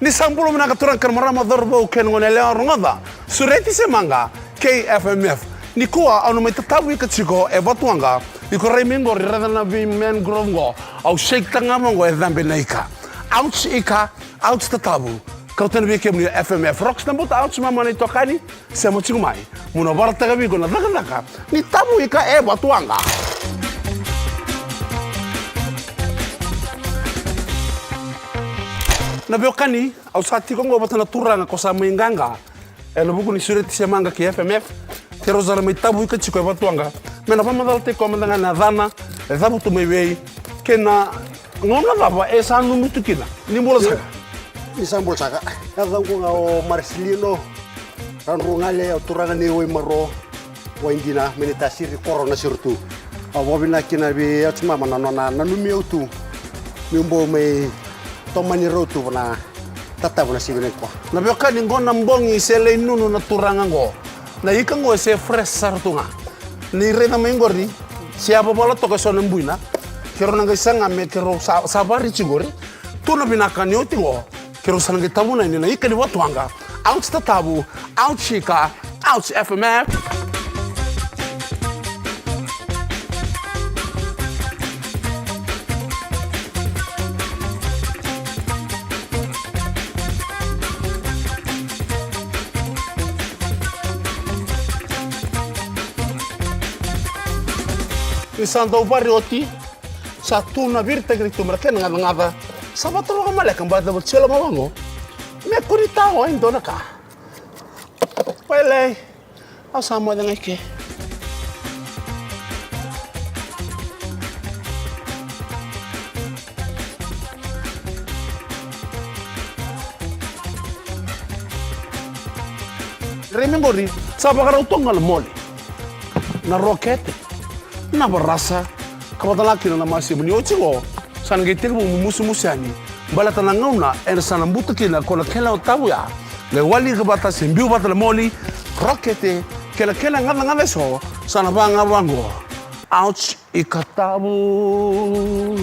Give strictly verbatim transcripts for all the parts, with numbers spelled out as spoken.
Ni sa bula vinaka turaga kei na marama, cauravou kei na goneyalewa rogoca, Sureti Semaqa, kei F M F. Nikua au na mai tatavu ika tiko e Vatuwaqa. Iko rai mai qori, raica na vei mangrove qo. Au shake taka ga vaqo e cabe na ika. Ouch ika, ouch tatavu. Kauta na vei kemuni o F M F. Rocks na buta, ouch mama na itokani. Sema tiko mai, meu na varataka vei iko na cakacaka ni tavu ika e Vatuwaqa. Na veiwekani, au sa tiko qo vata na turaga ko sa mai qaqa ena vuku ni Sureti Semaqa kei F M F. Keirau sa na mai tavu ika tiko e Vatuwaqa. Me na vakamacalataki koya mada ga na yacana, e cavutu mai vei, kei na gauna cava e sa nunutu kina. Ni bula saka. Ni sa bula saka. Yacaqu ga o Marcelino Radrugale, au turaga ni Waimaro, Waidina, mai Naitasiri, koro Nasiritu. Au vakavinaka kina vei ouch mama na nona nanumi au tu meu bau mai tomani rau tu vana tatavu na siga nikua. Na veiwekani, qo na bogi se lai nunu na turaga qo. Na ika qo e se fresh sara tu ga. Ni raica mai qori, se a vavala toka e so na buina. Keirau na qai saga me keirau sa, sa vari tiko qori. Tu na vinaka ni oti qo, keirau sa na qai tavuna yani na ika ni Vatuwaqa. Ouch tatavu, ouch ika, ouch F M F. Ni sa dau vari oti, sa tu na viritaki ni tu mera kena gacagaca. Sa vata vakamaleka baleta na vatsiloma vaqo. Me kuri tao e dua na ka. Wailei. Au sa moce ga i ke. Rai mai qori, sa vakarau toka ga na moli, na rokete, na varasa, ka vata ga kina na masimu. Ni oti qo, sa na qai tekivu musumusu yani. Baleta na gauna ena sa na buta kina ko na kena tavu ya. Qai wali ika vata se biu vata na moli, rokete, kei na kena gacagaca eso, sa na vaga vaqo. Ouch, ika tavu.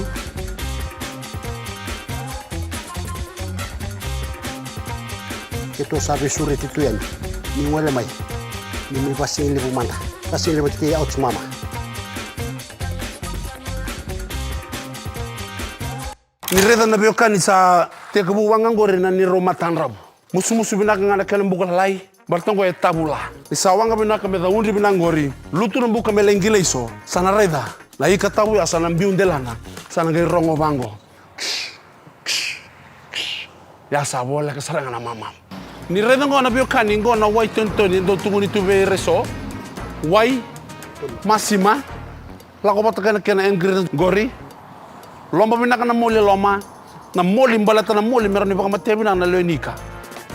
Keitou sa veisureti tu yani. Ni gole mai. Ni mai vasigalevu mada. Vasigalevu tiko, ouch mama. Ni raica na veiwekani, sa tekivu waqa qori na neirau matadravu. Musumusu vinaka ga na kena buka lalai. Baleta qo e tavu la. Ni sa waqa vinaka me caudre vinaka qori, lutu na buka me lai qilaiso. Sa na raica na ika tavu ya sa na biu delana. Sa na qai rogo vaqo. Ya sa voleka sara ga na mamamu. Ni raica qo na veiwekani, qo na wai tonitoni e dau tukuni tu vei ira eso. Wai, masima, lako vata kei na kena ingredients qori. Loma vinaka na moli e loma. Na moli, baleta na moli me rawa ni vakamatea vinaka na lewe ni ika.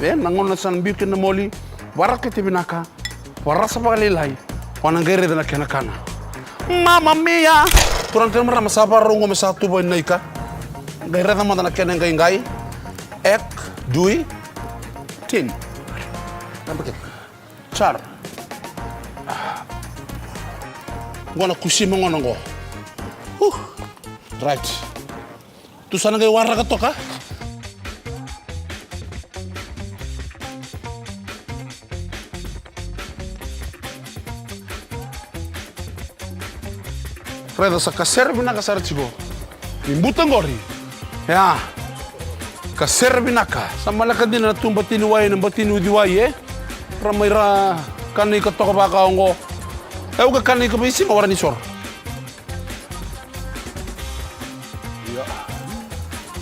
E na gauna sa na biu kina na moli, varakete vinaka, varasa vakalailai, o na qai raica na kena kana. Mama mia! Turaga kei na marama, sa vakarau qo me sa tu vua na ika. Qai raica mada na kena iqaiqai. Ek, dui, tin. Naba kece. Sara. Qo na kusima gona qo. Uh. Right. Tu sa na qai waraka toka. Raica sa kasere vinaka sara tiko. Ni buta qori. Ia. Kasere vinaka. Sa maleka dina na tu bati ni wai, na bati ni uciwai, e? Ra mai ra kana ika toka vaka oqo. E, au ka kana ika veisiga, wara ni soro. Ia.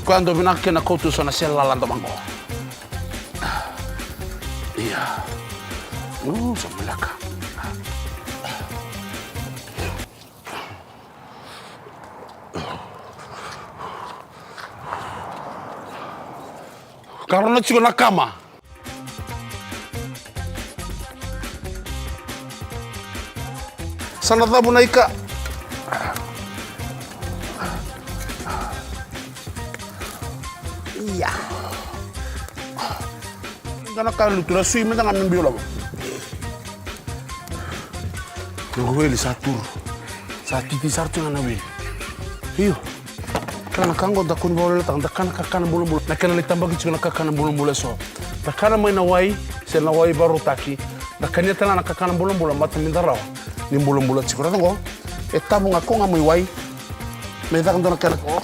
Koya dau vinaka kina kauta so na sele lalada vaqo. Ia. U, sa maleka. Karona tiko na kama. Sa na cavu na ika. Ia. Ga na ka lutu, ra sui mada ga me biu lava. Noqu weli sa turu. Sa titi sara tu ga na weli. Io. Na ka qo da kua ni vakaweleweletaka, da kana kakana bulabula. Na kena lai tabaki tiko na kakana bulabula eso. Da kana mai na wai, se na wai vakarautaki. Da kania tale ga na kakana bulabula, baleta meda rawa ni bulabula tiko. Raica qo, e tavu ga, kau ga mai wai. Me caka dua na kena qo.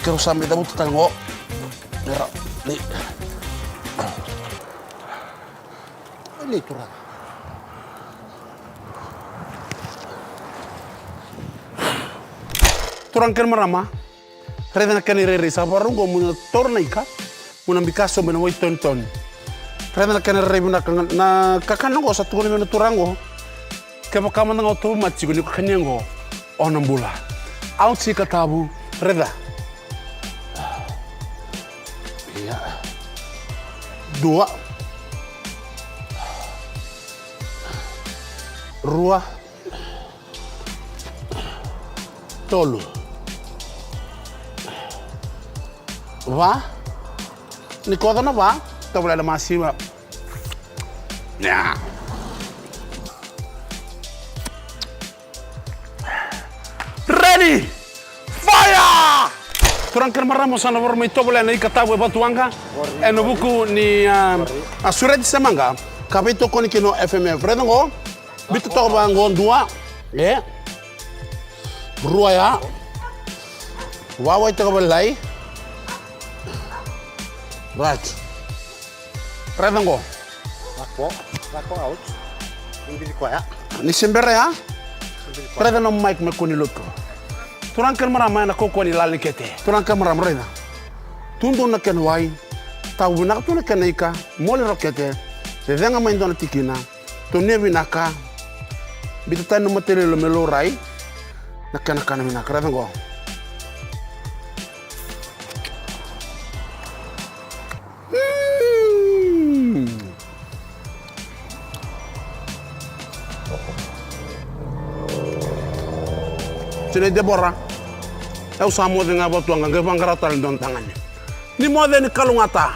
Keirau sa mai cavuta tale qo. Era, ni. Ni turaga. Turaga kei na marama, raica na kena irairai sa vakarau qo, mo na taura na ika, mo na bika sobu ena wai tonitoni. Raica na kena irairai vinaka ga, na kakana qo sa tukuna vei na turaga qo. Kevaka mada ga o tauvimate tiko ni ko kania qo, o na bula. Ounce ika tavu, raica. Ia. Dua. Rua. Tolu. Va. Ni koca na va, tovolea na masiva. Ia. Ready! Fire! Turaga kei na marama, sa na vakarau mai tovolea na ika tavu e Vatuwaqa ena vuku ni, a, a, Sureti Semaqa, ka veitokoni kina o F M F. Raica qo, biuta toka vaqo, dua. E. Rua ya. Wawai toka vakalailai. Right. Raica qo. Lako, lako out. Ni bici koya. Ni se bera ya. Ni bici koya. Raica na mic me kua ni lotu. Turaga kei na marama, ena kaukauwa ni lala ni kete. Turaga kei na marama, raica. Tu donu na kena wai. Tavu vinaka tu na kena ika. Moli rokete. Cecega mai dua na tikina. Tonia vinaka. Biuta tani na matalilo me laurai. Na kena kana vinaka. Raica qo. Mm. Tinai Debora, au sa moce ga Vatuwaqa, qai vaqara tale dua na tagane. Ni moce ni kalougata.